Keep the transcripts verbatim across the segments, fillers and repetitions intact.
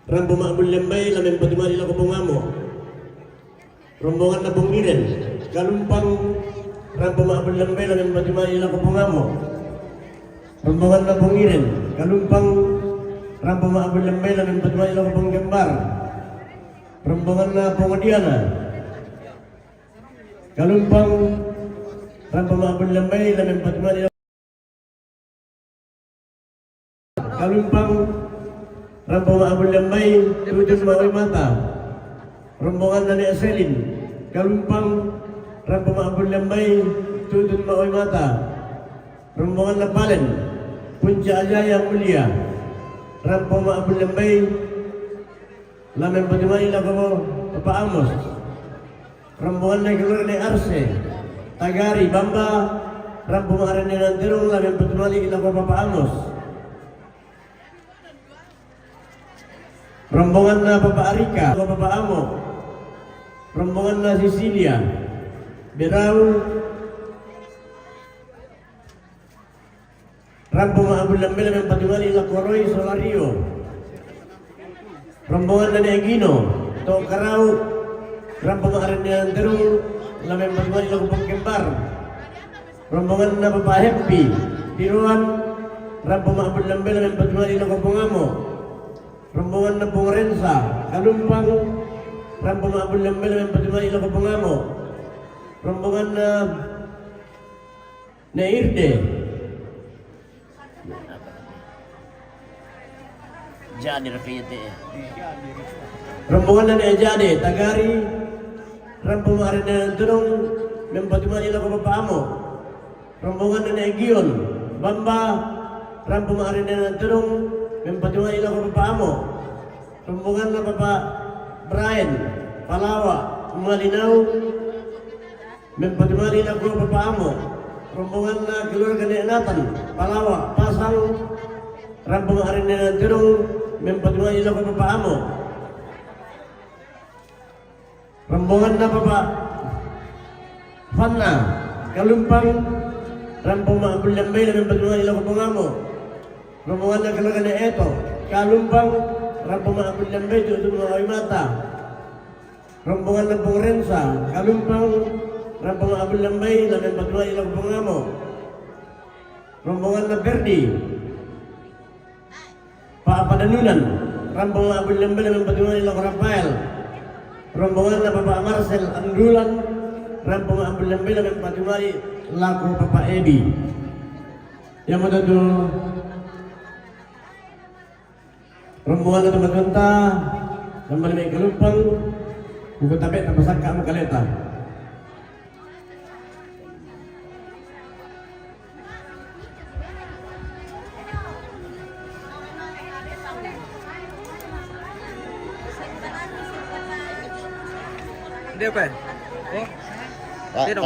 Rampo ma'bulle mbai la mempatumali lako Pong Amo. Rombonganna Pong Iren, Kalumpang, rampo ma'bulle mbai la mempatumali lako Pong Amo. Rombonganna Pong Iren, Kalumpang, rampo ma'bulle mbai la mempatumali lako Pong Kembar. Rombonganna Pong Diana, Kalumpang, rampo ma'bulle mbai la mempatumali lako Kalumpang, rampo ma'bulle mbai, tutun ma'oi mata. Rombonganna Ne' Selin, Kalumpang, rampo ma'bulle mbai, tutun ma'oi mata. Rombonganna Palen, Puncak Jaya Mulia, rampo ma'bulle mbai, la mempatumali lako Papa Amos. Rombonganna keluarga Ne' Arse, Tagari, Bamba, rampo ma'rennenan terung la mempatumali lako Papa Amos. Rombonganna Papa Arika, lako Papa Amo. Rombonganna Sisilia, Berau, rampo ma'bulle mbai la mempatumali lako Roy Solario. Rombonganna Ne' Gino, To' Karau, rampo ma'rennenan terung la mempatumali lako Pong Kembar. Rombonganna Papa Happy, Tiroan, rampo ma'bulle mbai la mempatumali lako Pong Amo. Rombonganna Pong Rensa, Kalumpang, rampo ma'bulle mbai la mempatumali lako Pong Amo. Rombonganna Ne' Irde. Jadi raka iya te. Rombonganna Ne' Jade, Tagari, rampo ma'rennenan terung, mempatumali lako Papa Amo. Rombonganna Ne' Gion, Bamba, rampo ma'rennenan terung, mempatumali lako Papa Amo. Rombonganna Papa Brian, Palawa, Malinau, mempatumali lako Papa Amo. Rombonganna keluarga Ne' Nathan, Palawa, Pasang, rampo ma'rennenan terung, mempatumali lako Papa Amo. Rombonganna Papa Fanna, Kalumpang, rampo ma'bulle mbai la mempatumali lako Pong Amo. Rombonganna keluarga Ne' Eto, Kalumpang, rampo ma'bulle mbai tutun ma'oi mata. Rombonganna Pong Rensa, Kalumpang, rampo ma'bulle mbai la mempatumali lako Pong Amo. Rombonganna Ferdi, Papa Danunan, rampo ma'bulle mbai la mempatumali lako Rafael. Rombonganna Papa Marcel Andulan, rampo ma'bulle mbai la mempatumali lako Papa Edi. Iamoto tu rombonganna tomatoanta, lembali mai Kalumpang, buku tabe' tapasakka' mo kaleta. Dia apa? Oh. Tidak.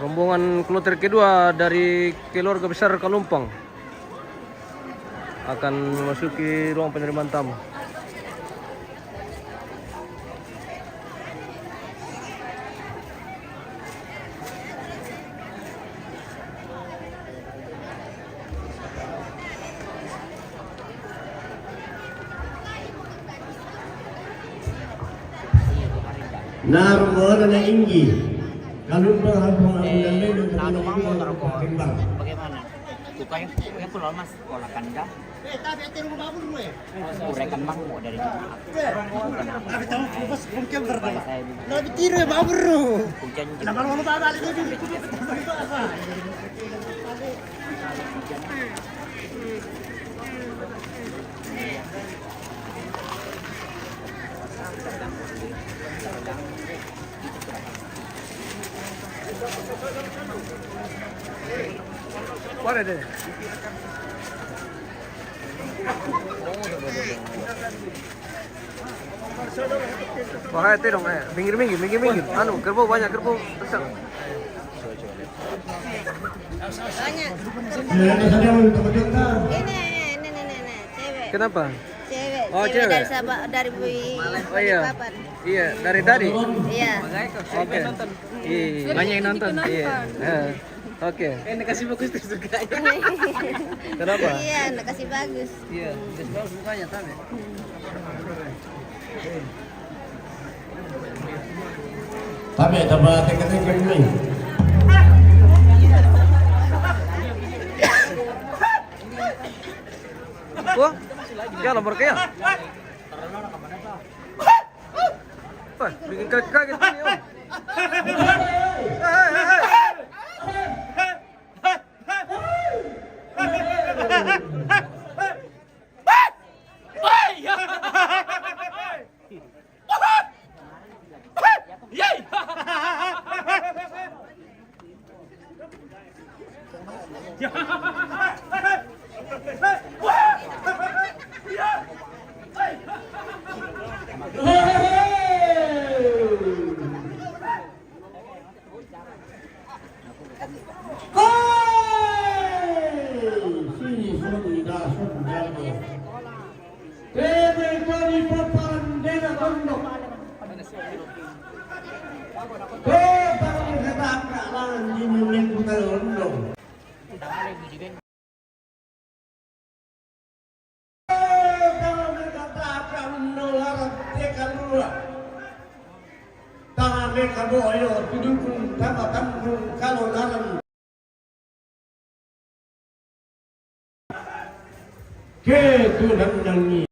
Rombongan kloter kedua dari keluarga besar Kalumpang akan memasuki ruang penerimaan tamu. Nah, rombongan anak inggi. Kalumpang, Kalumpang, Abang Lele, Kalumpang, Kalumpang, Kalumpang. Bagaimana? Tukang yang pulau, Mas, sekolah kandang. Kurekan mangkuk dari Jumat. Tapi tahu, Mas, mungkin pernah. Lebih tiru ya, Bapak, bro. Hujan juga. Kenapa lu lupa balik itu? Wah, itu dong, eh. Minggir, minggir, minggir, minggir. Anu, kerbau banyak, kerbau besar. Banyak. Ini, ini, ini, ini, ini, cewek. Kenapa? Cewek, oh, cewek cewek. Dari Sabah, dari Bui-, oh, iya. Balikpapan. Iya, dari tadi? Iya. Oke. Iya. Banyak yang nonton. Iya. Heeh. Oke. Eh, na kasi bagus tuh sukanya. Kenapa? Iya, na kasi bagus. Iya, na kasi bagus mukanya, tapi. Tapi tambah tingkat-tingkat ini. Wah, ya nomor kaya. Wah, bikin kaget-kaget ini, Om. Hei, hei, hei. Hei! Sini, sini, dah, sini, dah, tuh. Tebe koni papan dena tondok. Ko, tangan ketaka langan di mulen kota tondok. Tama meka taka undo laran teka lua. Tama meka boyo tudukun tama tanggung kalo laran. Ke tunang nangi.